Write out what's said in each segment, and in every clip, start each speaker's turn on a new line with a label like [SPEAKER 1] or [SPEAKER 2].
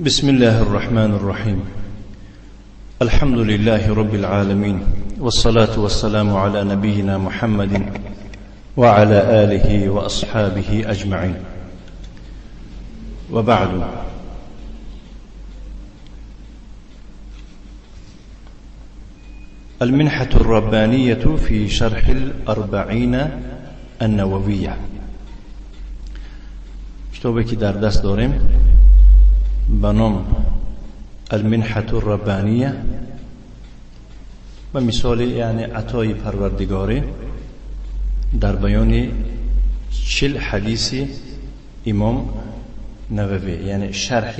[SPEAKER 1] بسم الله الرحمن الرحيم. الحمد لله رب العالمين، والصلاة والسلام على نبينا محمد وعلى آله وأصحابه أجمعين، وبعد. المنحة الربانية في شرح الأربعين النووية. کتابی که در دست داریم به نام المنحة الربانیه و مثال یعنی عطای پروردگاری در بیان 40 حدیث امام نووی، یعنی شرح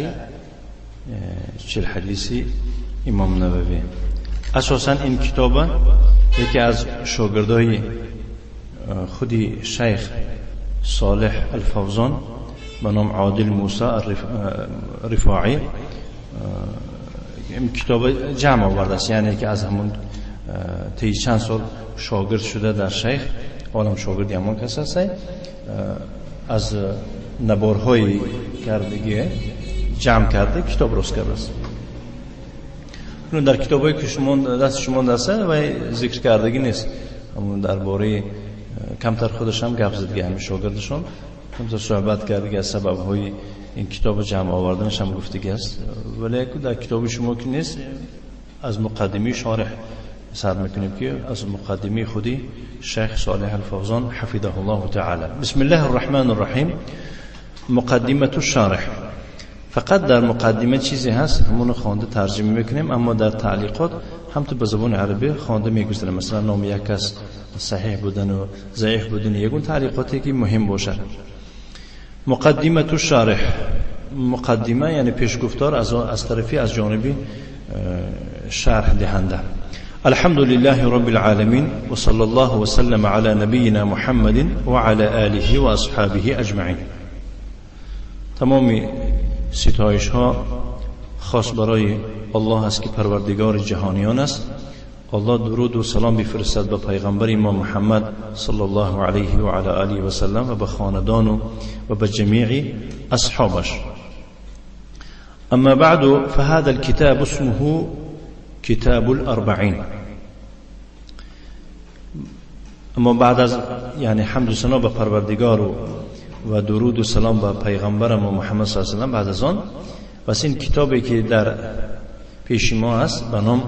[SPEAKER 1] 40 حدیث امام نووی. اساسا این کتاب یکی از شاگردای خودی شیخ صالح الفوزان به نام عادل موسی رفاعی این کتاب جمع آورده است، یعنی که از همون طی چند سال شاگرد شده در شیخ، عالم شاگردی همون کس است، از نبارهای کردگی جمع کرده کتاب درست کرده است. در کتابایی که شما دست شما دسته و ذکر کردگی نیست، همون درباره کمتر خودش هم گپ زد، همین شاگردشون کمتر صحبت کرده از سبب‌های این کتاب جمع آوردنش هم گفتگی است، ولی در کتاب شما که نیست. از مقدمه شارح سر میکنیم که از مقدمه خودی شیخ صالح الفوزان حفظه الله تعالی. بسم الله الرحمن الرحیم. مقدمه الشارح. فقط در مقدمه چیزی هست همون خوانده ترجمه میکنیم، اما در تعلیقات هم تو به زبان عربی خوانده میگذاریم. مثلا نام یک کس صحیح بودن و ضعیف بودن، یکون تعلیقاتی که مهم باشه. مقدمه الشارح. مقدمه یعنی پیشگفتار از طرفی از جانبی شرح دهنده. الحمد لله رب العالمين وصلى الله وسلم على نبينا محمد وعلى آله وأصحابه أجمعين. تمام ستایش ها خاص برای الله است که پروردگار جهانیان است. الله درود و سلام بفرستد به پیغمبر ما محمد صلی الله علیه و علی آله و سلم و به خاندان و به جمیع اصحابش. اما بعد، فهذا الكتاب اسمه کتاب الاربعین. اما بعد از یعنی حمد و ثنا به پروردگار و درود و سلام به پیغمبر ما محمد صلی الله علیه و سلم، بعد از آن پس این کتابی که در پیش ما است به نام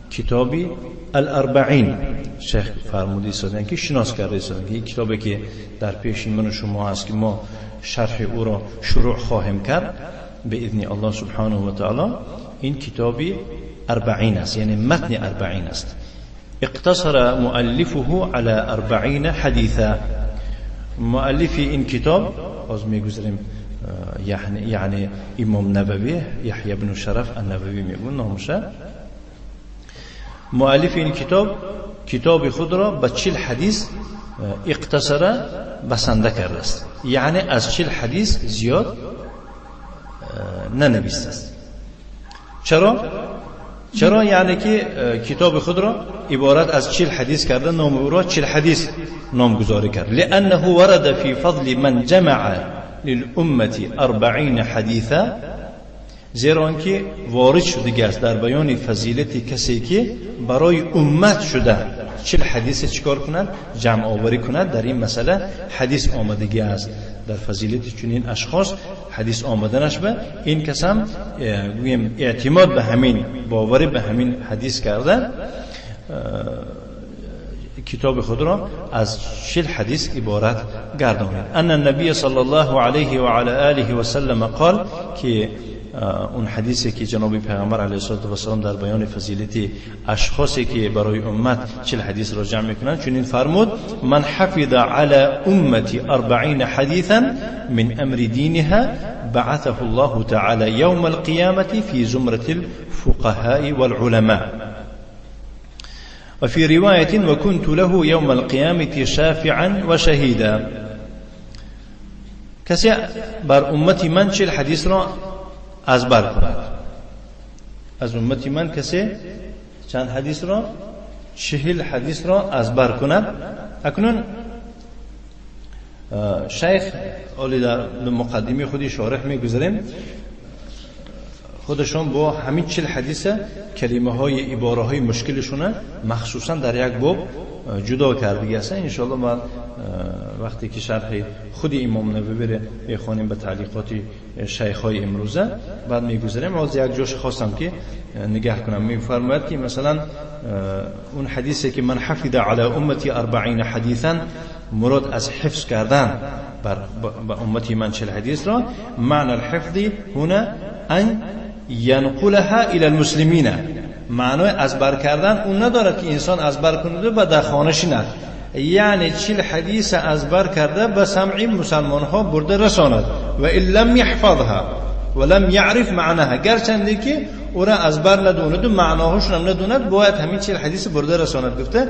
[SPEAKER 1] کتابی الاربعین، شیخ فرمودی سادن که شناس کرده سادن که این کتابی که در پیش من و شما است که ما شرح او را شروع خواهیم کرد به اذن الله سبحانه و تعالی، این کتابی اربعین است، یعنی متن اربعین است. اقتصر مؤلفه على 40 حدیثا. مؤلف این کتاب باز میگذاریم یعنی امام نووی، یحیی بن شرف النووی میگون نامشه. مؤلف این کتاب کتاب خود را به 40 حدیث اقتصر بسنده کرده است، یعنی از 40 حدیث زیاد ننویسته است. چرا؟ چرا؟ یعنی که کتاب خود را عبارت از 40 حدیث کرده، نام او را 40 حدیث نامگذاری کرد. لأنه ورد في فضل من جمع للأمة 40 حدیثا، زیرا آنکه وارد شده است در بیان فضیلت کسی که برای امت شده 40 حدیث چیکار کند؟ جمع آوری کند. در این مسئله حدیث آمدگی است، در فضیلت چنین اشخاص حدیث آمدنش به این کسم گویم اعتماد به همین، باور به همین حدیث کرده کتاب خود را از 40 حدیث عبارت گردانید. ان النبی صلی الله علیه و علی آله و سلم قال، که اون حدیثی که جناب پیغمبر علیه الصلاة والسلام در بیان فضیلت اشخاصی که برای امت 40 حدیث را جمع میکنند چنین فرمود: من حفظ على امتی 40 حدیثا من امر دینها بعثه الله تعالی یوم القیامة في زمرة الفقهاء والعلماء. وفي رواية وكنت له يوم القيامة شافعا وشهيدا. کسی بر امت من 40 حدیث را از بر کند، از امت من کسی چند حدیث را؟ 40 حدیث را از بر کند. اکنون شیخ علی در مقدمه خودی شارح میگذاریم، خودشون با همین 40 حدیث کلمه های عباره های مشکلشونه مخصوصا در یک باب جدا کرده هستن. انشاءالله بعد وقتی که شرح خود امام نووی رو بخوانیم به تعلیقات شیخ های امروزه بعد میگذریم. از یک جاش خواستم که نگاه کنم. میفرماید که مثلا اون حدیثی که من حفظ علی امتی 40 حدیثا، مراد از حفظ کردن بر امتی من 40 حدیث را، معنی الحفظ هنا ان ینقلها الى المسلمین، معنای از بر کردن اون ندارد که انسان از بر کند و در خانه شیند، یعنی 40 حدیث از بر کرده به سمع مسلمان ها برده رساند. و ان لم یحفظها و لم یعرف معناها، گرچنده که او را از بر ندوند و معناهاش هم ندوند، باید همین 40 حدیث برده رساند. گفته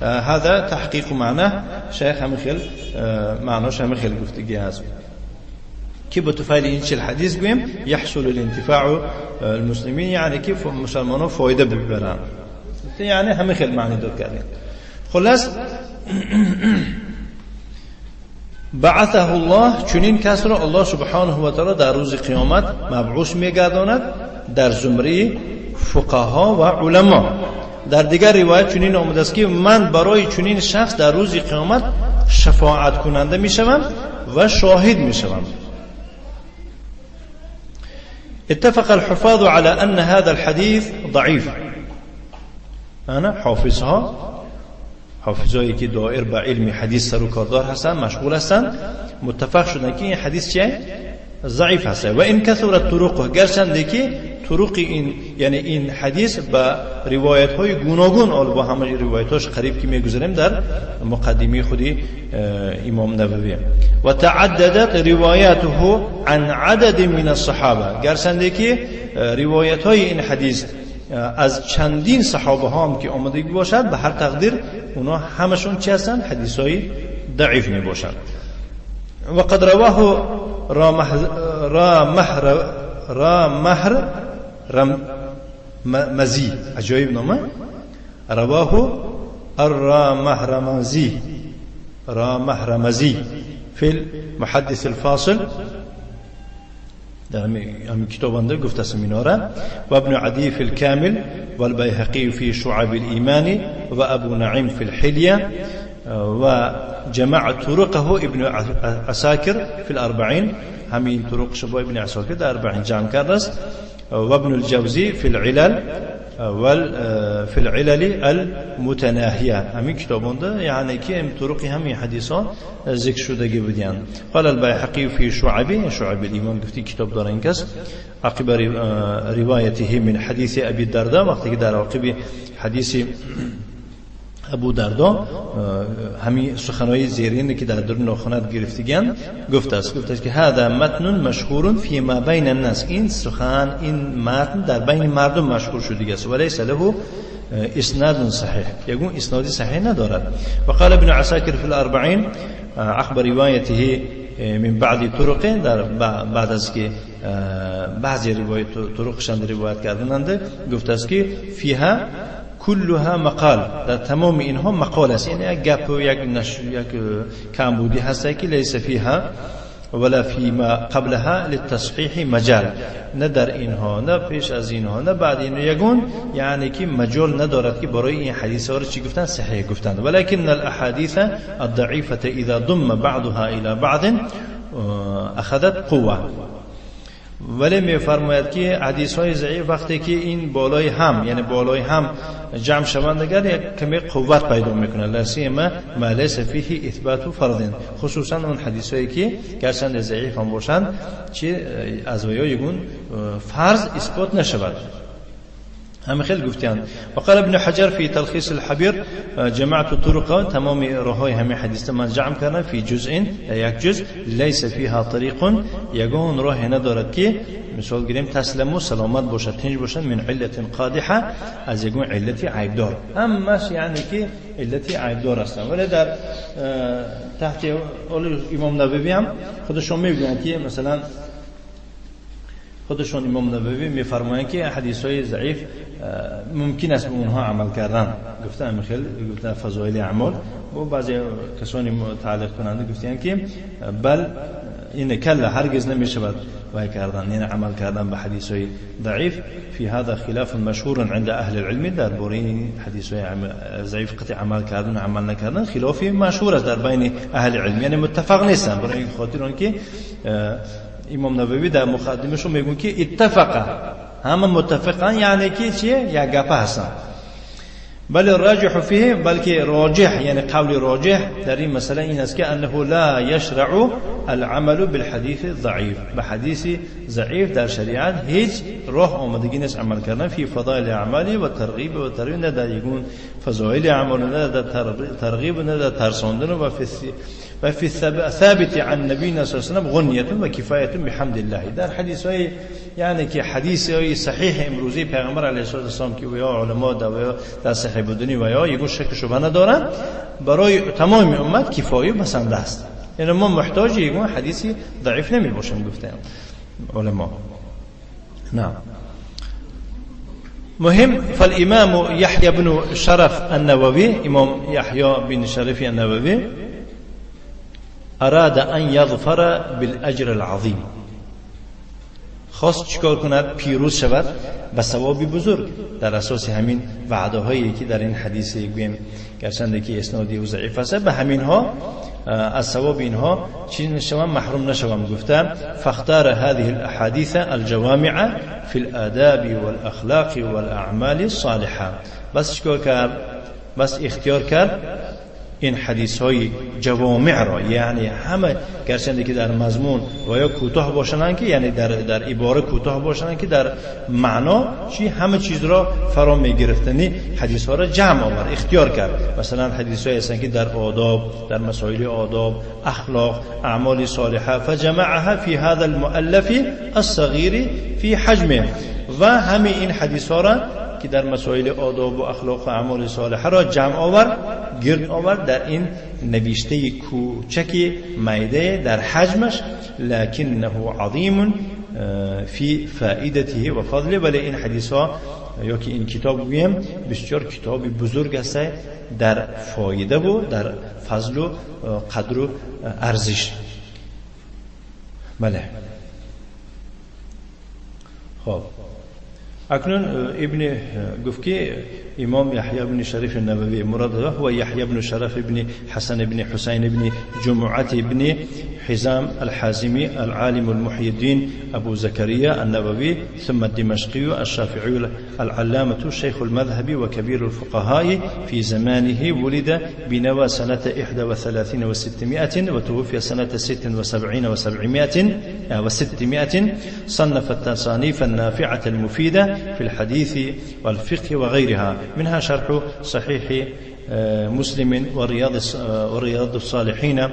[SPEAKER 1] هذا تحقیق معناه، شیخ همین خیل معناش همین خیل گفتگی هست که به طفیل این 40 حدیث گویم یحصل الانتفاع المسلمین، یعنی که مسلمانان فایده ببرند، یعنی همین خیل معنی داد کردیم. خلاص بعثه الله، چنین کس را الله سبحانه و تعالی در روز قیامت مبعوث میگرداند در زمره فقها و علما. در دیگر روایت چنین آمده است که من برای چنین شخص در روز قیامت شفاعت کننده میشوم و شاهد میشوم. اتفق الحفاظ على أن هذا الحديث ضعيف. أنا حافظها، حافظهایی که دائر به علم حدیث سر و کاردار هستند، مشغول هستند، متفق شدن که این حدیث چیه؟ ضعیف هست. و این کثرت طرقه، گرچنده که طرق این، یعنی این حدیث به روایت های گوناگون، آل با همه روایت هاش قریب که میگذاریم در مقدمه خودی امام نووی. و تعددت روایاته عن عدد من الصحابه، گرچنده که روایت های این حدیث از چندین صحابه ها هم که آمده باشد، به هر تقدیر اونا همشون چی هستند؟ حدیث های ضعیف می باشند. و قد رواه رامهر رمزی، عجایب نامه، رواه الرامهرمزی، رامهرمزی فی المحدث الفاصل، در همین کتابانده گفته است اینارا، و ابن عدی فی الكامل والبيهقي في شعب الإيمان وأبو نعيم في الحلية وجمع طرقه ابن عساكر في الأربعين، همین طرق شبا ابن عساکر در 40 جمع کرده است، و ابن الجوزی في العلل في العلل المتناهية، همین کتابانده یعنی که این طرق همین حدیثا ذکر شده بودند. قال البيهقي في شعب، شعب الإيمان گفتی کتاب داره این کس، عقب روایته من حدیث ابی الدرداء، وقتی که در عقب حدیث ابو دردا همین سخنهای زیرین که در درون ناخنت گرفتگن گفته است که هذا متن مشهور فی ما بین الناس، این سخن، این متن در بین مردم مشهور شده است، ولیس له اسناد صحیح، یگون اسناد صحیح ندارد. و قال ابن عساکر فی الاربعین عقب روایته من بعض طرق، در بعد از که بعضی روایت طرقشان روایت کردنند گفته است که فیها كلها مقال، در تمام اینها مقال است، یعنی یک گپ و یک کمبودی هست که لیس فیها ولا فيما قبلها للتصحیح مجال، نه در اینها نه پیش از اینها نه بعد اینها یگون، یعنی که مجال ندارد که برای این حدیث ها رو چی گفتن؟ صحیح گفتن. ولكن الاحاديث الضعيفة اذا ضم بعضها الى بعض اخذت قوة، ولی میفرماید که حدیث های ضعیف وقتی که این بالای هم، یعنی بالای هم جمع شوند اگر یک کمی قوت پیدا میکنه، لا سیما ما لیس فیه اثبات فرض، خصوصا اون حدیث هایی که گرچند ضعیف هم باشند چه از ویا یگون فرض اثبات نشود. هم خیلی گفتند. وقال ابن حجر في تلخيص الحبير جمعت طرق، تمام راههای همه حدیث من جمع کردم، في جزء، یک جزء، ليس فيها طريق، یگان راه ندارد که مثال گیریم تسلم و سلامت باشد، تنج باشد، من علت قادحه، از یگون علت عیبدار، همش یعنی که علت عیبدار هستند. ولی در تحت امام نووی هم خودشون میگویند که مثلا خودشون امام نووی میفرمایند که حدیث های ضعیف ممکن است به اونها عمل کردن، گفتن خیلی گفتن فضایل اعمال، و بعضی کسانی تعلیق کننده گفتن که بل این کلا هرگز نمیشود وای کردن، یعنی عمل کردن به حدیث های ضعیف. فی هذا خلاف مشهور عند اهل العلم. درباره حدیث های ضعیف قطع عمل کردن و عمل نکردن خلافی مشهور است در بین اهل علم، یعنی متفق نیستن. برای خاطر اون که امام نووی در مقدمهشون میگن که اتفق، همه متفقن، یعنی که چیه؟ یک گپه هستن. بل الراجح فيه، بلکه راجح یعنی قول راجح در این مسئله این است که انه لا یشرع العمل بالحدیث الضعیف، به حدیث ضعیف در شریعت هیچ راه آمدگی نیست عمل کردن. فی فضایل اعمال و ترغیب و ترهیب، نه در یگون فضایل اعمال، نه در ترغیب، نه در ترساندن. و فی ثابت عن نبینا صلی الله علیه و سلم غنیه و کفایه بحمد الله. در حدیث های یعنی که حدیث های صحیح امروزی پیغمبر علیه الصلاة والسلام که یا علما در و در صحیح بودنی و یا یگون شک شبهه ندارن، برای تمام امت کفایه بسنده است. یعنی ما محتاج یگون حدیثی ضعیف نمی باشیم، گفتن علما. نعم. مهم فالامام یحیی بن شرف النووی، امام یحیی بن شرف النووی اراد ان یظفر بالاجر العظیم، خواست چیکار کند؟ پیروز شود به ثواب بزرگ در اساس همین وعده هایی که در این حدیث گویم گرچند که اسنادی و ضعیف است، به همین ها از ثواب اینها چیز نشوم، محروم نشوم. گفتم فاختار هذه الاحاديث الجوامع في الآداب والاخلاق والاعمال الصالحه. بس چیکار کرد؟ بس اختیار کرد این حدیث های جوامع را، یعنی همه گرچنده که در مضمون و یا کوتاه باشند، که یعنی در عباره کوتاه باشند که در معنا چی همه چیز را فرا میگرفتنی حدیث ها را جمع آورد، اختیار کرد. مثلا حدیث های هستند که در آداب، در مسائل آداب، اخلاق، اعمال صالحه، فجمعها فی هذا المؤلف الصغیر فی حجمه. و همه این حدیث ها را که در مسائل آداب و اخلاق و اعمال صالحه را جمع آورد، گرد آورد در این نوشته کوچک میده در حجمش، لکنه عظیم فی فائدته و فضله. ولی این حدیث ها یا که این کتاب گویم بسیار کتاب بزرگ است در فایده و در فضل و قدر و ارزش. بله. خب اکنون ابن گفت که امام یحیی بن شریف النووی مراد هو یحیی بن شرف بن حسن بن حسین بن جمعة بن حزام الحازمی العالم المحي الدين أبو زكريا النووي ثم الدمشقي الشافعي العلامة شيخ المذهب وكبير الفقهاء في زمانه، ولد بنوى سنة 31 و600 وتوفي سنة 76 و600. صنف التصانيف النافعة المفيدة في الحديث والفقه وغيرها، منها شرح صحيح مسلم ورياض الصالحين.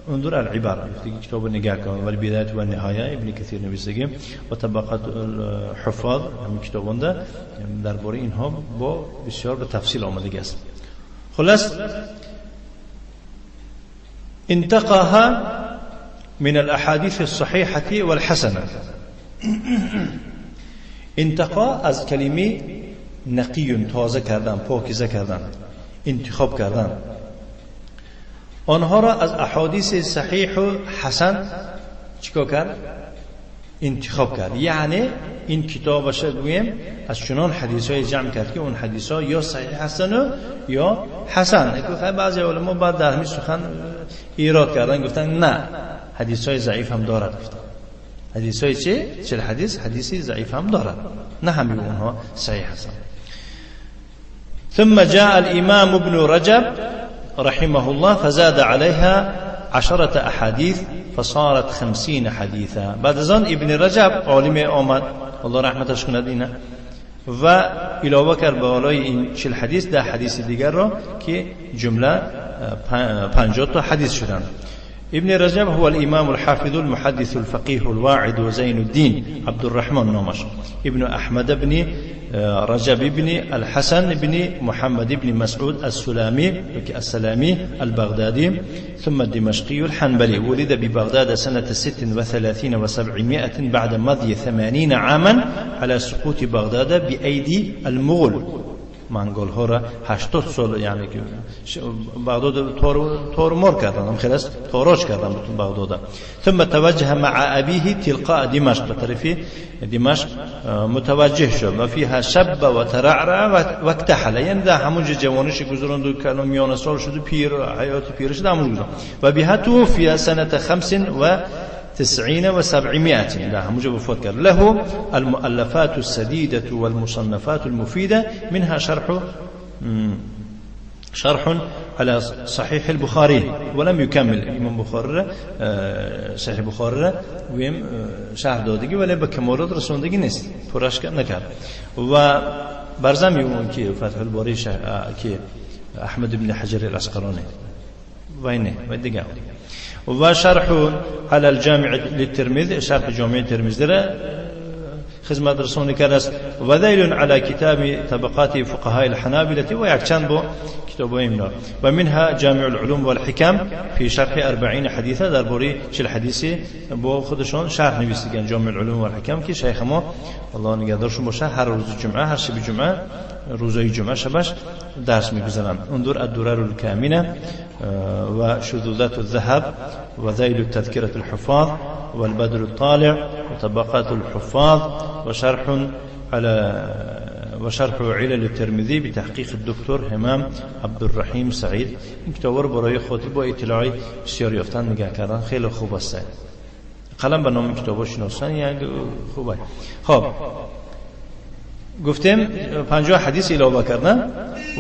[SPEAKER 1] انظر العبارة في كتاب النجاة والبداية والنهاية ابن كثير نویسته و طبقات الحفاظ، همین کتابان ده درباره اینها با بسیار به تفصیل آمده است. خلاص انتقاها من الاحاديث الصحيحة والحسنة. انتقا از کلمه نقی، تازه کردن، پاکیزه کردن، انتخاب کردن. آنها را از احادیث صحیح و حسن چیکار کرد؟ انتخاب کرد. یعنی این کتابش گویم از چنان حدیث های جمع کرد که اون حدیث ها یا صحیح هستن یا حسن. بعضی علما بعد در همین سخن ایراد کردن، گفتن نه حدیث های ضعیف هم دارد. گفتن حدیث های چه؟ چه حدیث؟ حدیث ضعیف هم دارد، نه همه اونها صحیح هستن. ثم جاء الامام ابن رجب رحمه الله فزاد عليها 10 أحاديث فصارت 50 حديثا. بعد از آن ابن رجب عالم آمد، الله رحمتش کند اینه، و علاوه کرد به بالای این 40 حدیث 10 حدیث دیگر را که جمله 50 تا حدیث شدند. ابن رجب هو الإمام الحافظ المحدث الفقيه الواعد زين الدين عبد الرحمن نامش، ابن أحمد بن رجب بن الحسن بن محمد بن مسعود السلامي البغدادي ثم الدمشقي الحنبلي، ولد ببغداد سنة 36 و700 بعد مضي 80 عاما على سقوط بغداد بأيدي المغول. منگول ها را 80 سال یعنی که بغداد تارمار کردن، هم خیلی است تاراج کردن بتون بغداد. ثم توجه مع ابیه تلقاء دمشق، به طرف دمشق متوجه شد و فيها شب و ترعرع و اکتحل، یعنی در همونجا جوانیش گذراند و کلام میانه سال شد و پیر حیات پیرش در همونجا گذراند. و بها توفی سنة 95 و700، لا موجب وفات کرد. له المؤلفات السديدة والمصنفات المفيدة، منها شرح على صحيح البخاري ولم يكمل. امام بخاری صحیح بخاری را ویم شرح دادگی ولی به کمالات رسوندگی نیست، پرش نکرد. و برزم اون که فتح الباری که احمد بن حجر العسقلانی و اینه و دیگه. و شرح على الجامع للترمذي، شرح جامع الترمذي را خدمت رسانی کرده است. و ذیل على کتاب طبقات فقهاء الحنابلة و یک چند با کتاب اینا. و منها جامع العلوم والحکم في شرح 40 حدیثه، درباره 40 حدیثی با خودشون شرح نویسیدن جامع العلوم والحکم که شیخ ما الله نگهدارشون باشه هر روز جمعه، هر شب جمعه، روزای جمعه شبش درس میگذارن. انظر الدرر الكامنة وشذوذات الذهب وذيل تذكرة الحفاظ والبدر الطالع وطبقات الحفاظ وشرح علل الترمذي بتحقیق الدکتور همام عبدالرحیم سعید. این کتاب رو برای خاطر با اطلاعی بسیار یافتن نگاه کردن خیلی خوب است. قلم به نام کتابا شناسن یعنی خوبه. خب گفتیم 50 حدیث علاوه کردن.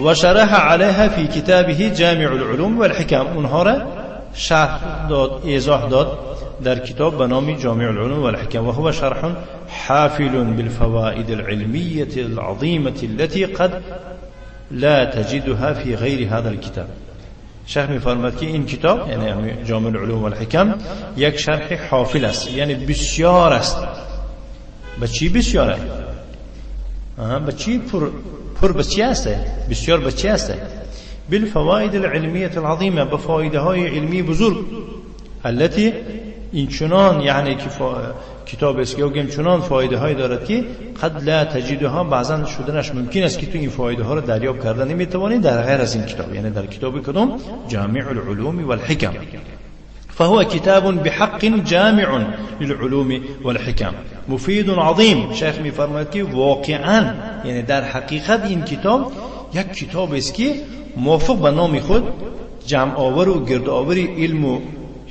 [SPEAKER 1] و شرح علیها فی کتابه جامع العلوم والحکم، اونها را شرح داد، ایضاح داد در کتاب به نام جامع العلوم والحکم. و هو شرح حافل بالفوائد العلمية العظيمة التي قد لا تجدها في غير هذا الكتاب. شیخ می‌فرماید که این کتاب یعنی جامع العلوم والحکم یک شرح حافل است، یعنی بسیار است. به چی بسیار است؟ به چی پر به چی است؟ بسیار به چی است؟ بالفوائد العلمیة العظیمه، به فایده های علمی بزرگ. التي این چنان یعنی که کتاب است که چنان فایده های دارد که قد لا تجدها، بعضا شدنش ممکن است که تو این فایده ها رو دریافت کردن نمیتوانی در غیر از این کتاب، یعنی در کتاب کدوم؟ جامع العلوم والحکم. فهو کتاب بحق جامع للعلوم والحکم مفید عظیم. شیخ میفرماید که واقعا یعنی در حقیقت این کتاب یک کتاب است که موافق به نام خود جمع آور و گرد آور علم و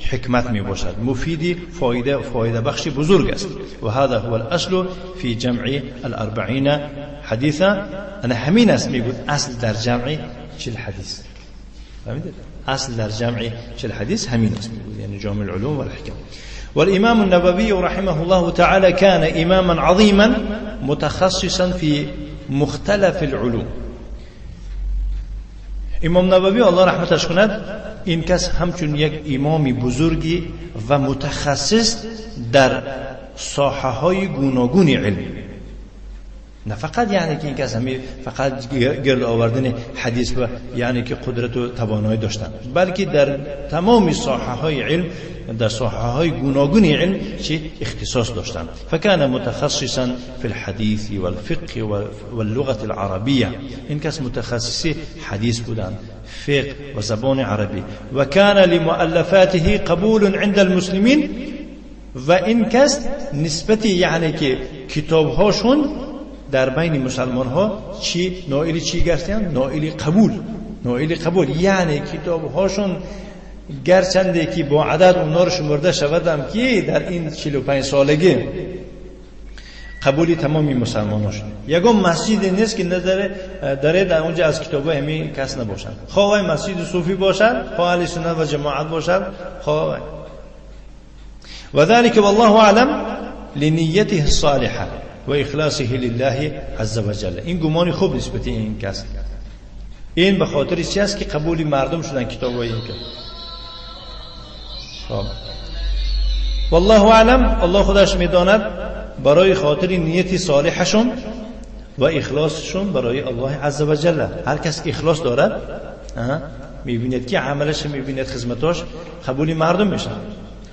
[SPEAKER 1] حکمت می باشد، مفیدی فایده بخش بزرگ است. و هذا هو الاصل فی جمع الاربعین حدیثا. انا همین است میگوید اصل در جمع 40 حدیث. فهمیدید؟ اصل در جمع 40 حدیث همین است میگوید، یعنی جامع العلوم والحکم. والامام النووي رحمه الله تعالى كان اماما عظیما متخصصا في مختلف العلوم. امام نووی الله رحمتش کند این کس همچون یک امام بزرگی و متخصص در ساحه های گوناگون علم، نه فقط یعنی که این کس همی فقط گرد آوردن حدیث و یعنی که قدرت و توانایی داشتن، بلکه در تمام ساحه های علم، در ساحه های گوناگون علم چی اختصاص داشتن. فكان متخصصا في الحديث والفقه واللغة العربية. این کس متخصص حدیث بودن، فقه و زبان عربی. و كان لمؤلفاته قبول عند المسلمین. و این کس نسبت یعنی که کتاب هاشون در بین مسلمان ها چی نائل چی گشتن؟ نائل قبول، نائل قبول. یعنی کتاب هاشون گرچنده که با عدد اونا رو شمرده شودم که در این 45 سالگی قبولی تمامی مسلمان ها شد. یگان مسجد نیست که نداره داره در اونجا از کتاب همین کس نباشند، خواه مسجد صوفی باشد، خواه اهل سنت و جماعت باشد، خواه. و ذلك والله اعلم لنیته الصالحه و اخلاصه لله عز وجل. این گمان خوب نسبت این کس، این به خاطر چی است که قبول مردم شدن کتاب این کس. خب والله اعلم، الله خودش میداند، برای خاطر نیت صالحشون و اخلاصشون برای الله عز وجل. هر کس اخلاص دارد میبیند که عملش، میبیند خدمتاش قبول مردم میشه.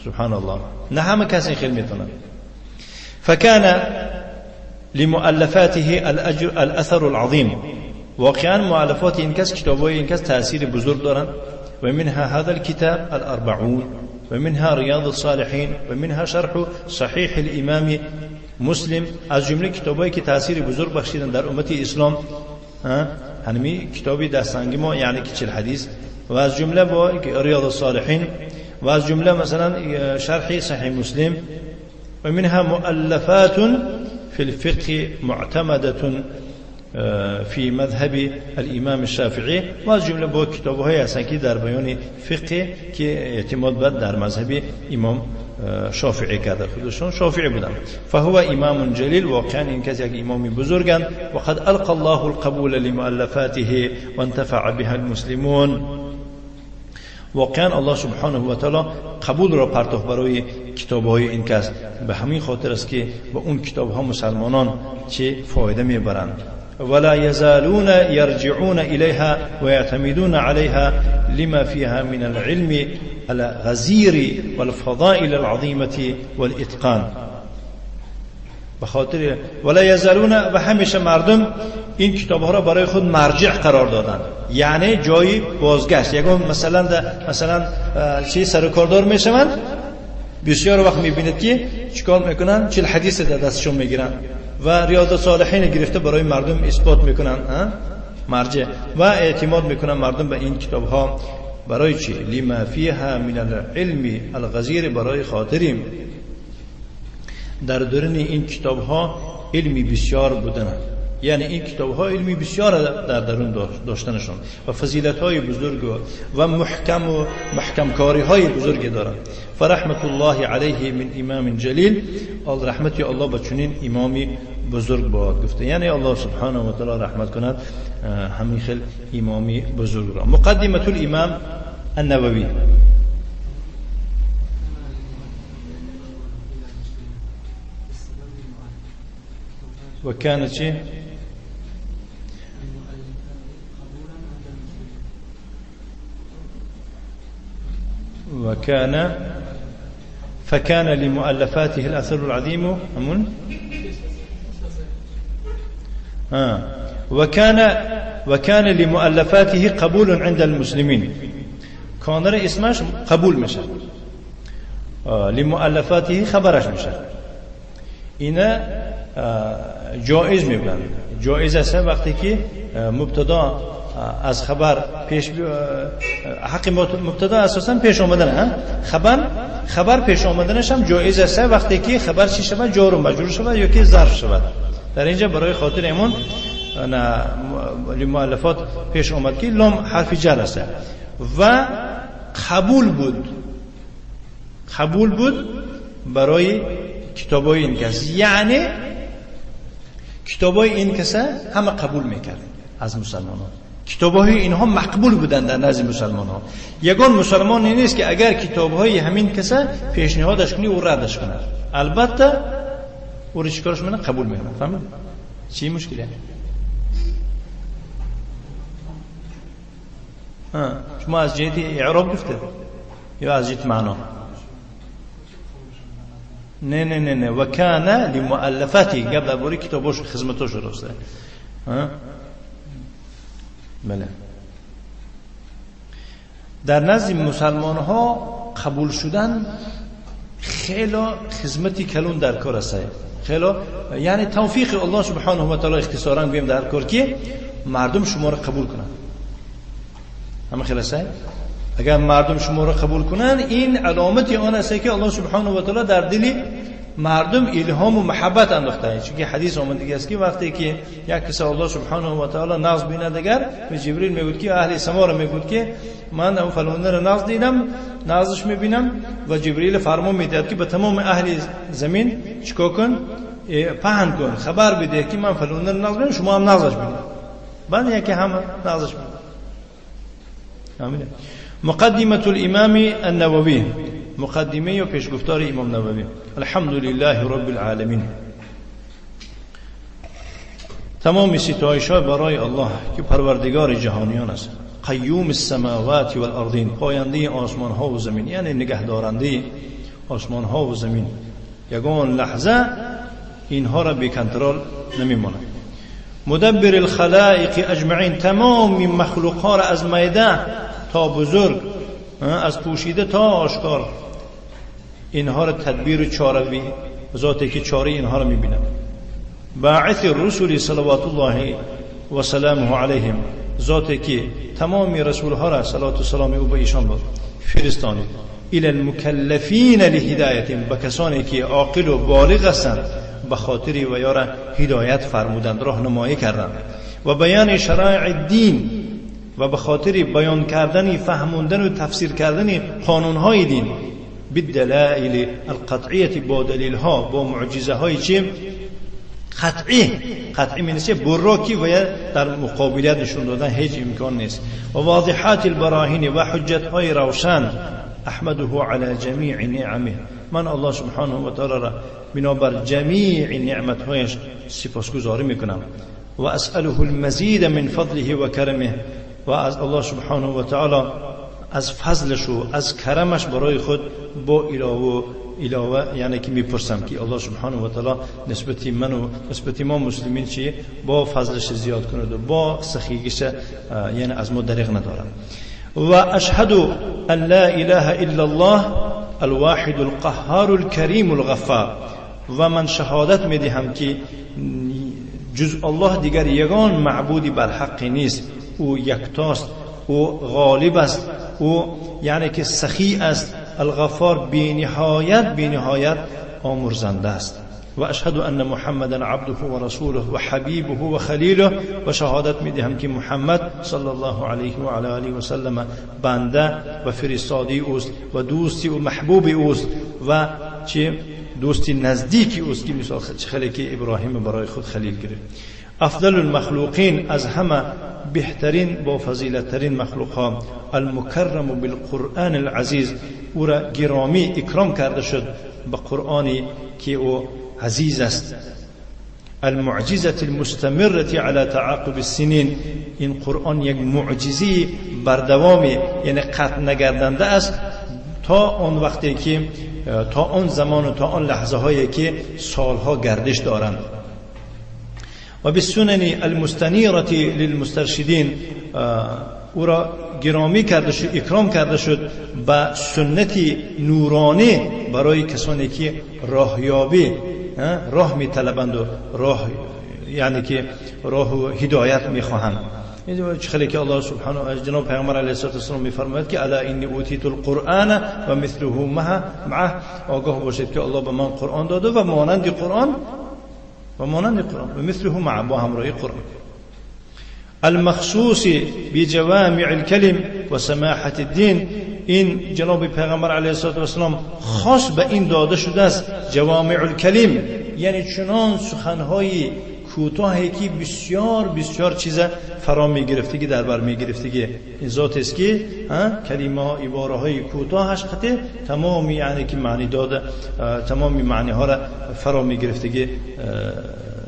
[SPEAKER 1] سبحان الله، نه همه کس این خیلی میتونه. فكان لمؤلفاته الأثر العظيم واقعا مؤلفات این کس، کتاب‌های این کس تأثیر بزرگ دارند. و منها هذا الكتاب الأربعون و منها ریاض الصالحین و منها شرح صحیح الامام مسلم. از جمله کتابایی که تأثیر بزرگ بخشیدن در امت اسلام همین کتابی دستانگی ما، یعنی که 40 حدیث، و از جمله با ریاض الصالحین، و از جمله مثلا شرح صحیح مسلم. و منها مؤلفات في الفقه معتمدة في مذهب الإمام الشافعي. و از جمله با کتاب‌های هستند که در بیان فقه که اعتماد بر در مذهب امام شافعی کرده، خودشون شافعی بودن. فهو امام جلیل، واقعا این کس یک امام بزرگند. وقد القى الله القبول لمؤلفاته وانتفع بها المسلمون. واقعا الله سبحانه و تعالی قبول را پرتوخت برای کتاب‌های این کس، به همین خاطر است که با اون کتاب‌ها مسلمانان چه فایده میبرند. ولا يزالون يرجعون إليها ويعتمدون عليها لما فيها من العلم الغزير والفضائل العظيمة والإتقان. بخاطر ولا يزالون، و همیشه مردم این کتاب‌ها را برای خود مرجع قرار دادن، یعنی جای بازگشت. یکم مثلا چی سرکاردار میشوند، بسیار وقت میبینید که چیکار میکنن، 40 حدیث در دستشون میگیرن و ریاض الصالحین گرفته برای مردم اثبات میکنن، مرجع، و اعتماد میکنن مردم به این کتاب ها. برای چی؟ لما فیها من العلم الغزیر، برای خاطریم در درون این کتاب ها علمی بسیار بودن، یعنی این کتاب ها علمی بسیار در درون داشتنشون و فضیلت های بزرگ و محکم و محکم کاری های بزرگی دارند. فرحمت الله علیه من امام جلیل، رحمت الله به چنین امامی بزرگ باد گفته، یعنی الله سبحانه و تعالی رحمت کند همین خیل امامی بزرگ را. مقدمه الامام النووی. وكانت شيء وكان فكان لمؤلفاته الأثر العظيم أمون وكان لمؤلفاته قبول عند المسلمين. كان اسمش قبول مشى، لمؤلفاته خبرش مشى. اینا جایز میبینند. جایز است وقتی که مبتدا از خبر پیش، حق مبتدا اساسا پیش آمدن، خبر پیش آمدنش هم جایز است وقتی که خبر چی شود، جار و مجرور شود یا که ظرف شود. در اینجا برای خاطر ایمان لمؤلفات پیش آمد که لام حرف جر است و قبول بود، قبول بود برای کتابای این کس، یعنی کتابای این کس همه قبول میکرد از مسلمانان. کتاب‌های اینها مقبول بودند در نزد مسلمان‌ها. یگان مسلمان نیست که اگر کتاب‌های همین کس پیشنهادش کنی او ردش کند، البته او رو چیکارش میکنه؟ قبول میکنه. فهمید چی مشکله؟ شما از جهت اعراب گفته یا از جهت معنا؟ نه نه نه نه، وکان لمؤلفاته، قبل درباره کتاباش خدمتاش درسته. بله، در نزد مسلمان ها قبول شدن خیلی خدمتی کلون در کار است، خیلی یعنی توفیق الله سبحانه و تعالی اختصارا گویم در کار که مردم شما را قبول کنند. همه خیلی است. اگر مردم شما را قبول کنند این علامت آن است که الله سبحانه و تعالی در دل مردم الهام و محبت انداخته. چون که حدیث آمده است که وقتی که یک کس الله سبحانه و تعالی نقص بیند، اگر به جبریل میگوید که اهل سما را میگوید که من او فلان را نقص دیدم، نقصش میبینم، و جبریل فرمان میدهد که به تمام اهل زمین چیکار کن؟ پهن کن، خبر بده که من فلان را نقص بینم، شما هم نقصش بینید. بعد یکی هم نقصش بینید. آمین. مقدمة الإمام النووي، مقدمه و پیشگفتار امام نووی. الحمد لله رب العالمین. تمام ستایش ها برای الله که پروردگار جهانیان است، قیوم السماوات والارضین، پاینده آسمان ها و زمین، یعنی نگهدارنده آسمان ها و زمین، یگان لحظه اینها را بی کنترل نمیماند. مدبر الخلائق اجمعین، تمام مخلوق ها را از میده تا بزرگ، از پوشیده تا آشکار، اینها را تدبیر و چاره، ذاتی که چاره اینها را میبیند. باعث الرسل صلوات الله و سلامه علیهم، ذاتی که تمام رسول ها را صلوات و سلام او به ایشان بود فرستانید. الى المکلفین لهدایتهم، به کسانی که عاقل و بالغ هستند به خاطر و یارا هدایت فرمودند، راهنمایی کردند. و بیان شرایع دین، و به خاطر بیان کردن، فهموندن و تفسیر کردن قانونهای دین، بالدلائل القطعیه، با دلیل ها، با معجزه های چی؟ قطعی. قطعی معنی براکی و یا در مقابلیت نشون دادن هیچ امکان نیست. و واضحات البراهین، و حجت های روشن. احمده علی جمیع نعمه، من الله سبحانه و تعالی را بنابر جمیع نعمتهایش سپاسگزاری میکنم. و اسأله المزید من فضله و کرمه، و از الله سبحانه و تعالی از فضلش و از کرمش برای خود با علاوه یعنی که میپرسم که الله سبحانه و تعالی نسبت من و نسبت ما مسلمین چی با فضلش زیاد کند و با سخیگیش یعنی از ما دریغ ندارم. و اشهد ان لا اله الا الله الواحد القهار الكریم الغفار، و من شهادت میدهم که جز الله دیگر یگان معبودی بر حق نیست، او یکتاست، او غالب است، او یعنی که سخی است، الغفار بی نهایت آمرزنده است. و اشهد ان محمدا عبده و رسوله و حبیبه و خلیله، و شهادت میدهم که محمد صلی الله علیه و علی آله و سلم بنده و فرستاده اوست و دوستی و محبوب اوست و چه دوستی نزدیکی اوست که مثال خیلی که ابراهیم برای خود خلیل گرفت. افضل المخلوقین، از همه بهترین با فضیلتترین مخلوق ها. المکرم بالقرآن العزیز، او را گرامی اکرام کرده شد به قرآنی که او عزیز است. المعجزة المستمرة على تعاقب السنین، این قرآن یک معجزه بردوامی یعنی قطع نگردنده است تا آن وقتی که تا آن زمان و تا آن لحظه هایی که سالها گردش دارند. و بالسنن المستنیرة للمسترشدین، او را گرامی کرده شد، اکرام کرده شد به سنت نورانی برای کسانی که راهیابی، راه میطلبند و راه یعنی که راه و هدایت میخواهند. خیلی که الله سبحانه و جناب پیامبر علیه الصلاة والسلام میفرماید که الا انی اوتیت القرآن و مثله معه، آگاه باشید که الله به من قرآن داده و مانند قرآن و مانند قرآن و مثله معه، با همراهی قرآن. المخصوص بجوامع الكلم و سماحة الدین، این جناب پیغمبر علیه الصلاة والسلام خاص به این داده شده است جوامع الکلم، یعنی چنان سخنهای کوتاهی که بسیار بسیار چیز فرا میگرفتگی در بر میگرفتگی. این ذات است که کلمه ها عباره های کوتاهش قطع تمام یعنی که معنی داده، تمام معنی ها را فرا میگرفتگی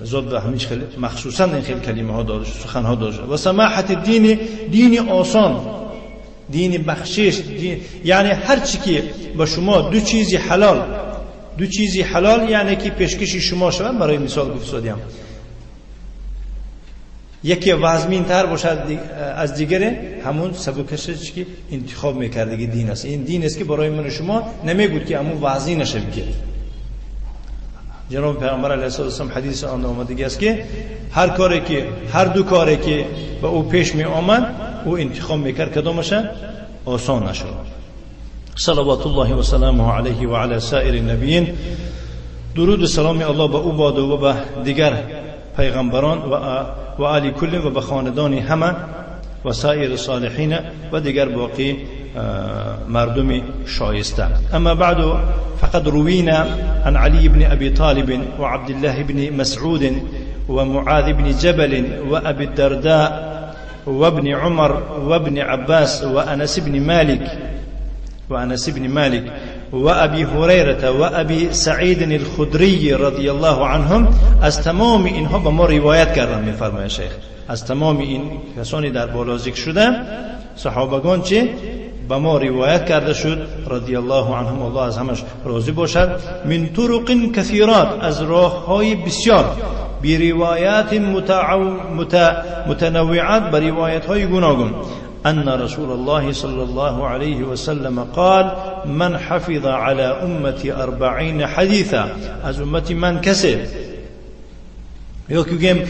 [SPEAKER 1] ذات به همین خیلی مخصوصا این خیلی کلمه ها داده شد، سخن ها داده شد. و سماحت الدین، دین آسان، دین بخشش، دین یعنی هر چی که با شما دو چیزی حلال، دو چیزی حلال یعنی که پیشکش شما شود. برای مثال گفتم یکی وزمین تر باشد از دیگره، همون سبکش که انتخاب میکردگی دین است. این دین است که برای من شما نمیگود که همون وزنی نشه بگیر. جناب پیامبر علیه الصلاة والسلام حدیث آن آمده است که هر کاری که هر دو کاری که به او پیش می آمد او انتخاب میکرد کدامش آسان نشد. صلوات الله و سلامه علیه و علی سایر النبیین، درود و سلام الله به او باد و به دیگر پیغمبران و آل کل و به خاندان همه و سایر صالحین و دیگر باقی مردم شایسته. اما بعد فقد روینا عن علی بن ابی طالب و عبد الله بن مسعود و معاذ بن جبل و ابی الدرداء و ابن عمر و ابن عباس و انس بن مالک و انس بن مالک و ابی هریره و ابی سعید الخدری رضی الله عنهم. از تمام اینها به ما روایت کردن، میفرماید شیخ از تمام این کسانی در بالا ذکر شده صحابگان چه به ما روایت کرده شد رضی الله عنهم، الله از همش راضی باشد. من طرق کثیرات، از راه های بسیار، بروايات متنوعات، بروايات های گوناگون، أن رسول الله صلى الله عليه وسلم قال من حفظ على أمتي 40 حديثا، از امتی من کسی یا که گیم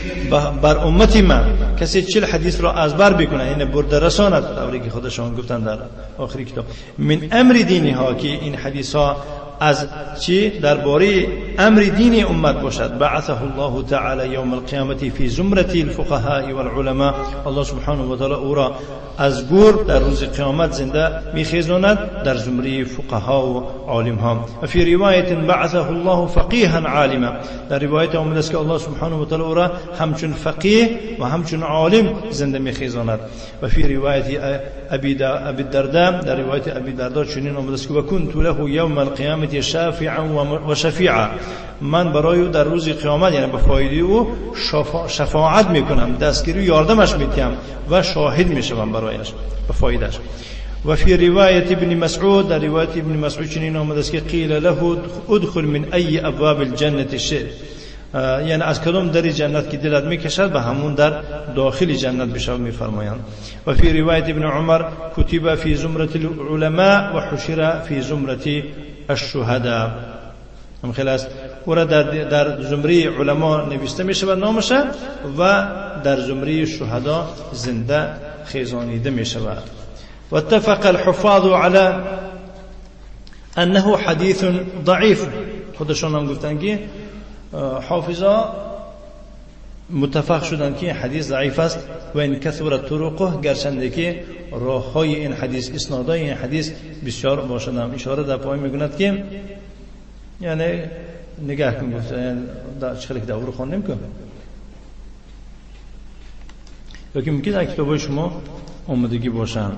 [SPEAKER 1] بر امتی من کسی 40 حدیث را از بر بکنه، یعنی برده رساند، طوری که خودشان گفتن در آخری کتاب، من امر دینی ها، که این حدیث ها از چی درباره امر دین امت باشد، بعثه الله تعالی یوم القیامت فی زمرة الفقهاء والعلماء، الله سبحانه و تعالی او را از گور در روز قیامت زنده میخیزاند در زمره فقها و عالم ها. و فی روایت بعثه الله فقیها عالما، در روایت آمده است که الله سبحانه و تعالی او را همچون فقیه و همچون عالم زنده میخیزاند. و فی روایت ابی الدرداء، در روایت ابی الدرداء چنین آمده است که و کنت له یوم القیامت شافعا و شفیعا، من برای او در روز قیامت یعنی به فایده او شفاعت میکنم، دستگیری و یاردمش میتیم و شاهد میشوم برایش به فایدهش. و فی روایت ابن مسعود، در روایت ابن مسعود چنین آمده است که قیل له ادخل من ای ابواب الجنة شئت، یعنی از کدام در جنت که دلت میکشد به همون در داخل جنت بشو میفرمایند. و فی روایت ابن عمر کتب فی زمرة العلماء و حشر فی زمرة الشهداء، هم خیلی است او را در زمره علما نوشته می شود نامش و در زمره شهدا زنده خیزانیده می شود. و اتفق الحفاظ على انه حدیث ضعیف، خودشان هم گفتن که حافظا متفق شدند که این حدیث ضعیف است و این کثرت طرقه، گرچنده که راههای این حدیث، اسنادهای این حدیث بسیار باشد. هم اشاره در پای میگوند که یعنی نگاه کن، گفت یعنی چه خیلی که دور خواندیم کن، لیکن ممکن در کتابای شما آمادگی باشن.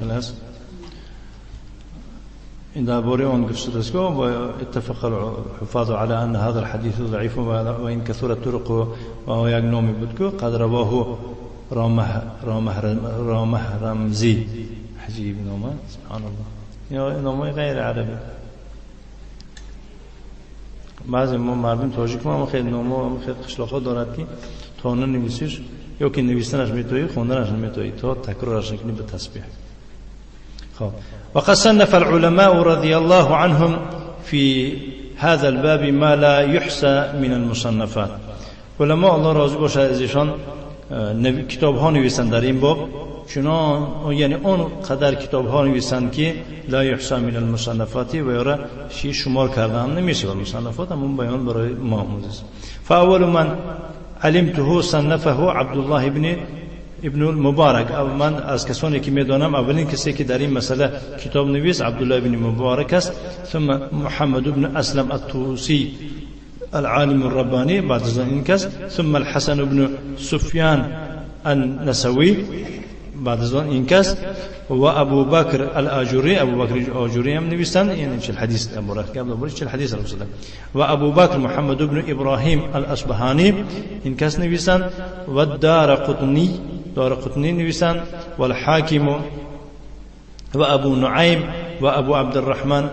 [SPEAKER 1] خلاص این درباره آن گفت شده است که اتفق الحفاظ على ان هذا الحديث ضعيف وان كثرت طرقه، و یک نامی بود که قد رواه رامه رمزی، عجیب نامه، سبحان الله، یا نامه غیر عربی. بعضی ما مردم تاجیک ما خیلی نامه خیلی قشلاق‌ها دارد که تا ننویسیش یا که نویسنش میتویی خوندنش نمیتویی تا تکرارش نکنی به تسبیح. خب وقد صنف العلماء رضي الله عنهم في هذا الباب ما لا يحصى من المصنفات. علماء الله راضی باشد از ایشان کتاب ها نویسند در این باب، چنان یعنی آن قدر کتاب ها نویسند که لا يحصى من المصنفات و یارا شی شمار کرده هم نمیشه و مصنفات هم بیان برای ما آموزش. فاول من علمته صنفه عبدالله ابن المبارک، او من از کسانی که میدانم اولین کسی که در این مسئله کتاب نویس عبدالله ابن مبارک است. ثم محمد ابن اسلم الطوسی العالم الربانی بعد از این کس، ثم الحسن ابن سفیان النسوی بعد از این کس، و ابو بکر الاجوری، ابو بکر الاجوری هم نویسند، یعنی چه حدیث ابو بکر چه حدیث رسول و ابو بکر محمد ابن ابراهیم الاصبهانی این کس نویسند، و دار قطنی، دار قطنی نویسند، والحاکم و ابو نعیم و ابو عبدالرحمن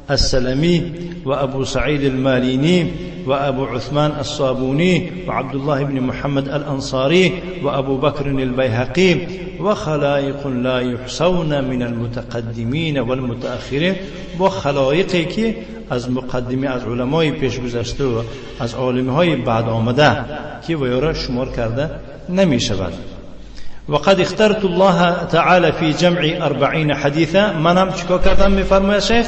[SPEAKER 1] السلمي وأبو سعيد الماليني وأبو عثمان الصابوني وعبد الله بن محمد الأنصاري وأبو بكر البيهقي وخلائق لا يحصون من المتقدمين والمتأخرين، وخلائقی که از مقدمی از علمای پیش گذشته و از عالمهای بعد آمده که ویارا شمار کرده نمی شود. وقد اخترت الله تعالى في جمع 40 حديثا، منم چیکار کردم میفرماید شیخ،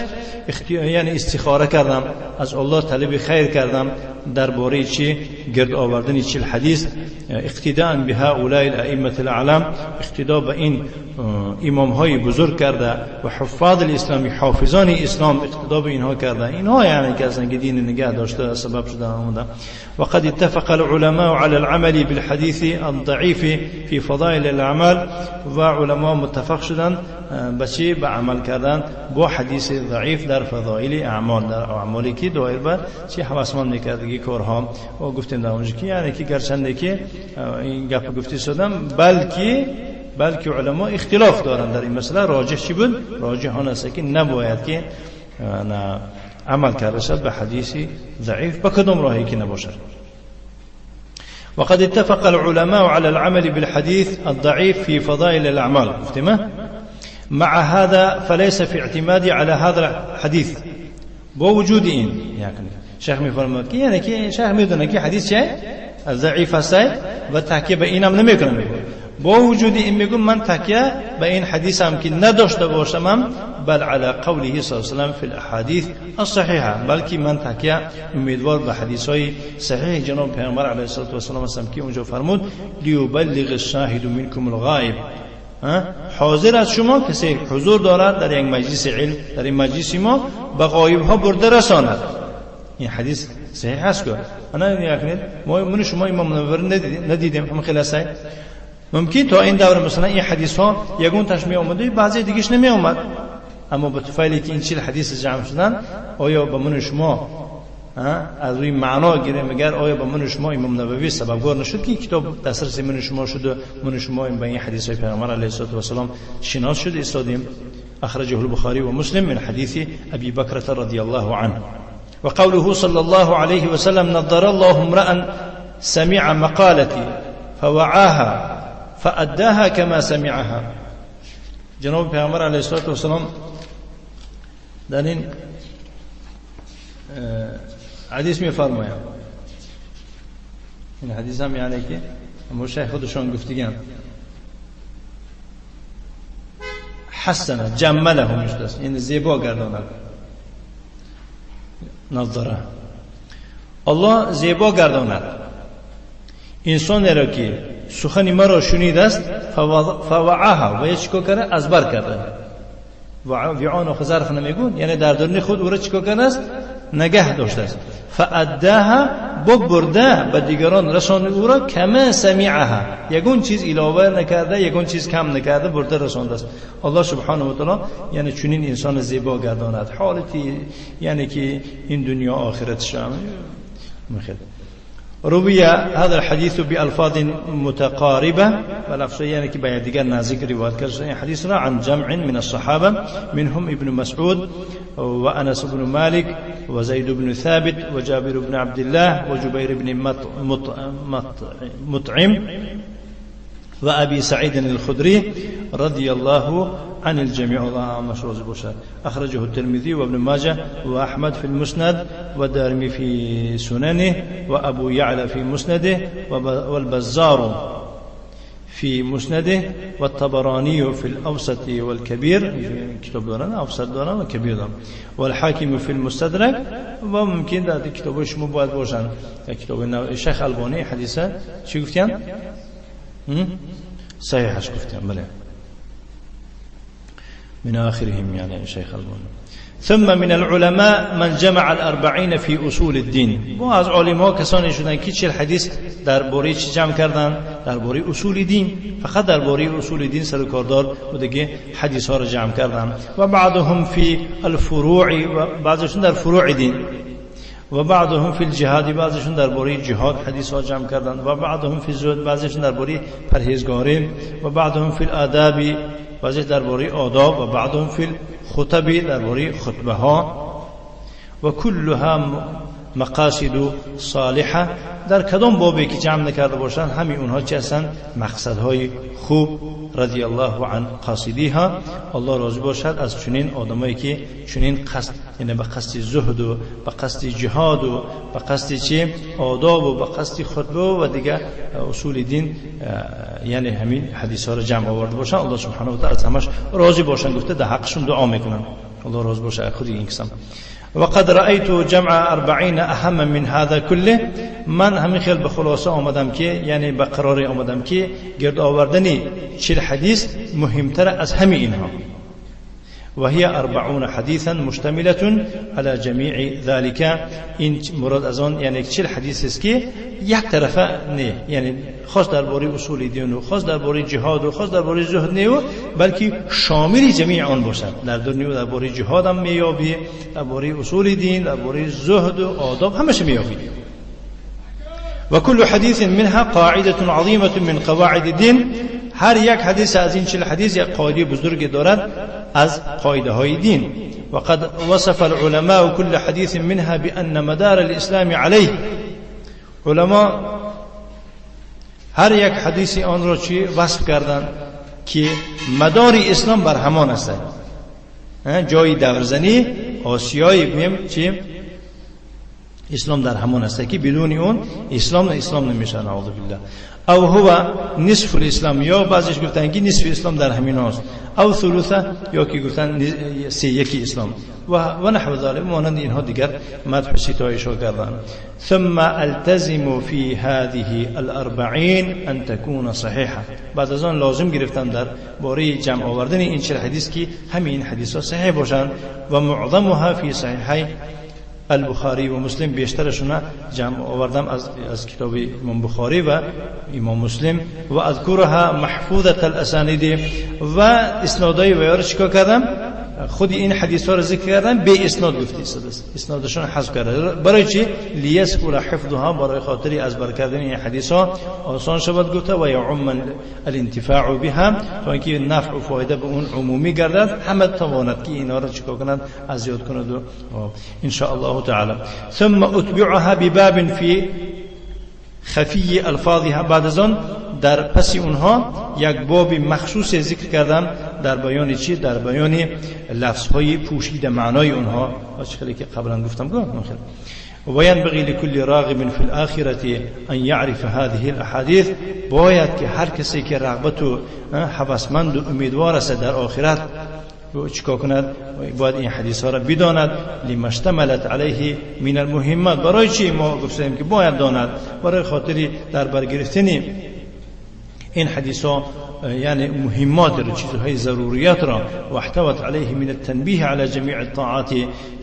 [SPEAKER 1] یعنی استخاره کردم از الله، طلب خیر کردم درباره چی گرد آوردن 40 حدیث، اقتداء به هؤلاء الائمه الاعلام، اقتدا به این امام های بزرگ کرده و حفاظ الاسلامی، حافظان اسلام، اقتدا به اینها کرده، اینها یعنی که اصلا دین نگه داشته سبب شده آمده. وقد اتفق العلماء على العمل بالحديث الضعيف في فضائل الاعمال، و علما متفق شدن به چی؟ به عمل کردن با حدیث ضعیف در فضائل اعمال، در اعمالی که دایر به چی هوسمند میکردگی کارها. و گفتیم در اونجا که یعنی که گرچنده که این گپ گفتی شدم، بلکه علما اختلاف دارن در این مسئله. راجح چی بود؟ راجح آن است که نباید که نه عمل کرده شد به حدیث ضعیف به کدام راهی که نباشد. وقد اتفق العلماء على العمل بالحديث الضعيف في فضائل الأعمال، مع هذا فليس في اعتمادي على هذا الحديث با وجود این. یعنی شیخ میفرماد که یعنی که شیخ میدونه که حدیث چه ضعیف است و تکیه به اینم نمیکنه. با وجود این میگم من تکیه به این حدیث هم که نداشته باشم، بل على قوله صلی الله علیه و سلم فی الاحادیث الصحیحه، بلکه من تکیه امیدوار به حدیث های صحیح جناب پیامبر علیه الصلاة والسلام هستم که اونجا فرمود لیبلغ الشاهد منکم الغائب، حاضر از شما کسی حضور دارد در یک مجلس علم، در این مجلس ما به غایب ها برده رساند. این حدیث صحیح هست که انا یعنی ما من شما امام نووی ندیدیم هم خیلی هست. ممکن تا این دوره مثلا این حدیث ها یگون تاش می آمده بعضی دیگهش نمی آمد، اما به طفیلی که این 40 حدیث جمع شدن آیا به من شما از روی معنا گیره مگر آیا به من شما امام نووی سببگار نشد که کتاب دسترس من شما شد و من شما به این حدیث های پیامبر علیه الصلاة والسلام شناس شد استادیم. اخرجه البخاری و مسلم من حدیث ابی بکرة رضی الله عنه. وقوله صلى الله عليه وسلم نضر الله امرأ سمع مقالتي فوعاها فأداها كما سمعها. جناب پیامبر علیه الصلاة والسلام در این حدیث می‌فرمایند، این حدیث هم یعنی که شیخ خودشان گفتگان حسن جمله میشد، یعنی زیبا گرداند. نظره الله زیبا گرداند انسانی را که سخن مرا شنید است، فوعاها و چیکار کرده؟ از بر کرده. وعان و ظرف نمیگون، یعنی در درون خود او را چیکار کرده است؟ نگه داشته است. فاداها ببرده به دیگران رساند او را، کما سمعها، یگون چیز علاوه نکرده، یگون چیز کم نکرده، برده رسانده است. الله سبحانه و تعالی یعنی چنین انسان زیبا گرداند حالتی یعنی که این دنیا آخرتش هم مخیل. روي هذا الحديث بألفاظ متقاربة، ولفظ يعني كي بيان نازك رواية كرسي حديثنا عن جمع من الصحابة منهم ابن مسعود وأنس بن مالك وزيد بن ثابت وجابر بن عبد الله وجبير بن مطعم وأبي سعيد الخدري رضي الله عن الجميع. الله مشروع. أخرجه الترمذي وابن ماجه وأحمد في المسند والدارمي في سننه وأبو يعلى في مسنده والبزار في مسنده والطبراني في الأوسط والكبير، كتاب دارنا أوسط دارنا وكبير دارنا، والحاكم في المستدرك. وممكن در کتاب شما باید باشن کتاب شیخ البانی حدیثه چی گفتن؟ صحیحش گفتن بله، من آخرهم يعني شيخ الباني. ثم من العلماء من جمع الأربعين في أصول الدين. و از علما کسانی شدن که 40 حدیث درباره چی جمع کردن؟ درباره اصول دین، فقط درباره اصول دین سر کاردار و دیگه حدیث ها را جمع کردن. و بعضهم في الفروع، و بعضشون در فروع دین، و بعضهم في الجهاد، بعضشون درباره جهاد حدیث ها جمع کردن، و بعضهم في الزهد، بعضشون درباره پرهیزگاری، و بعضهم في الآداب، بعضی درباره آداب، و بعضهم فی الخطب، درباره خطبه ها. و کلها مقاصد صالحه، در کدام بابی که جمع نکرده باشند همین اونها چه هستند؟ مقصدهای خوب. رضی الله عن قاصدیها، الله راضی باشد از چنین آدمایی که چنین قصد، یعنی به قصد زهد و به قصد جهاد و به قصد چه آداب و به قصد خطبه و دیگه اصول دین، یعنی همین حدیث ها را جمع آورده باشند. الله سبحانه و تعالی از همش راضی باشند، گفته در حقشون دعا میکنن. الله راضی باشه خود این قسم. وقد رأيت جمع 40 أهم من هذا كله. من همین خیل به خلاصه آمدم که یعنی به قرار آمدم که گرد آوردن 40 حدیث مهمتر از همه اینها. وهي 40 حديثا مشتملة على جميع ذلك. این مراد از آن یعنی 40 حدیث است که یک طرفه نه، یعنی خاص درباره اصول دین و خاص درباره جهاد و خاص درباره زهد نه، بلکه شامل جمیع آن باشد. در دنیا درباره جهاد هم میابی، درباره اصول دین، درباره زهد و آداب همش میابی. وكل حديث منها قاعدة عظيمة من قواعد الدين. هر یک حدیث از این 40 حدیث یک قاعده بزرگ دارد از قاعده های دین. وقد وصف العلماء كل حديث منها بأن مدار الإسلام عليه. علماء هر یک حدیث آن را چی وصف کردند که مدار اسلام بر همان است. جای دورزنی آسیای بیم چی اسلام در همان است که بدون اون اسلام اسلام نمیشه، نعوذ بالله. او هو نصف الاسلام، یا بعضیش گفتن که نصف اسلام در همین است، او ثلثه، یا که گفتن سه یکی اسلام و نحو ذلك، مانند اینها دیگر مدح ستایش کردن. ثم التزم في هذه الاربعین ان تكون صحیحه. بعد از آن لازم گرفتم در باره جمع آوردن این 40 حدیث که همین حدیث ها صحیح باشند و معظمها فی صحیحی البخاری و مسلم، بیشترشون جمع آوردم از کتاب امام بخاری و امام مسلم. و اذکرها محفوظه الاسانید، و اسنادای و یارو چیکار کردم؟ خود این حدیث ها رو ذکر کردم به اسناد گفتی است، اسنادشون حذف کرده. برای چی؟ لیسهل حفظها، برای خاطری از بر کردن این حدیث ها آسان شود گفته، و یعم الانتفاع بها، تا اینکه نفع و فایده به اون عمومی گردد، همه تواند که اینا رو چیکار کنند، از یاد کند ان شاء الله تعالی. ثم اتبعها بباب فی خفی الفاظها. بعد از آن در پس اونها یک باب مخصوص ذکر کردم در بیان چی؟ در بیان لفظهای پوشیده معنای اونها، چه که قبلا گفتم. وینبغی لكل راغب فی الاخرة ان يعرف هذه الاحادیث. باید که هر کسی که رغبت و هوسمند و امیدوار است در آخرت چیکار کند؟ باید این حدیث ها را بداند. لما اشتملت علیه من المهمات. برای چی ما گفتیم که باید داند؟ برای خاطر در برگرفتن این حدیث ها، یعنی مهمات را، چیزهای ضروریات را، و احتوت علیه من التنبیه علی جمیع الطاعات،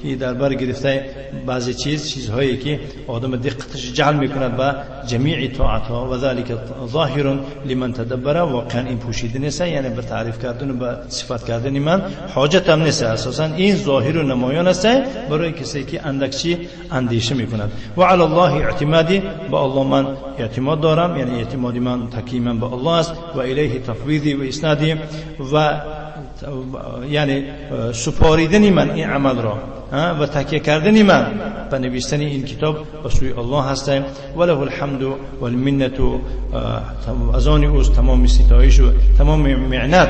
[SPEAKER 1] که در بر گرفته بعضی چیزهایی که آدم دقتش جعل میکند به جمیع طاعت ها. و ذلك ظاهر لمن تدبر. واقعا این پوشیده نیست، یعنی به تعریف کردن و به صفت کردن من حاجت هم نیست، اساسا این ظاهر و نمایان است برای کسی که اندکچی اندیشه میکند. و علی الله اعتمادی، با الله من اعتماد دارم، یعنی اعتماد من تکیه من به الله است. و الیه تفویضی و اسنادی، و یعنی سپاریدن من این عمل را و تکیه کردن من به نوشتن این کتاب به سوی الله هستم. و له الحمد و المنت، از آن اوست تمام ستایش و تمام معنات،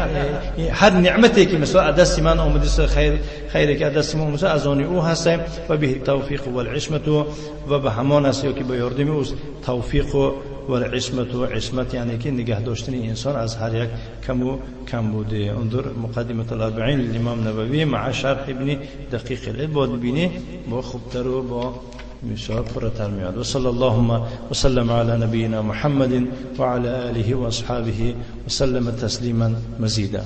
[SPEAKER 1] هر نعمتی که مثلا دست من آمده، خیری که دست من آمده از آن او هستم. و به توفیق و العصمت، و به همان است که به یاردم اوست توفیق و العصمت. و عصمت یعنی که نگه داشتن انسان از هر یک کم و کم بوده. انظر مقدمة الاربعین للامام نووی مع شرح ابن دقیق العید. باید ببینی با خوبتر و با مثال پرتر میاد. و صلی اللهم وسلم علی نبینا محمد و علی آله و اصحابه وسلم تسلیما مزیدا.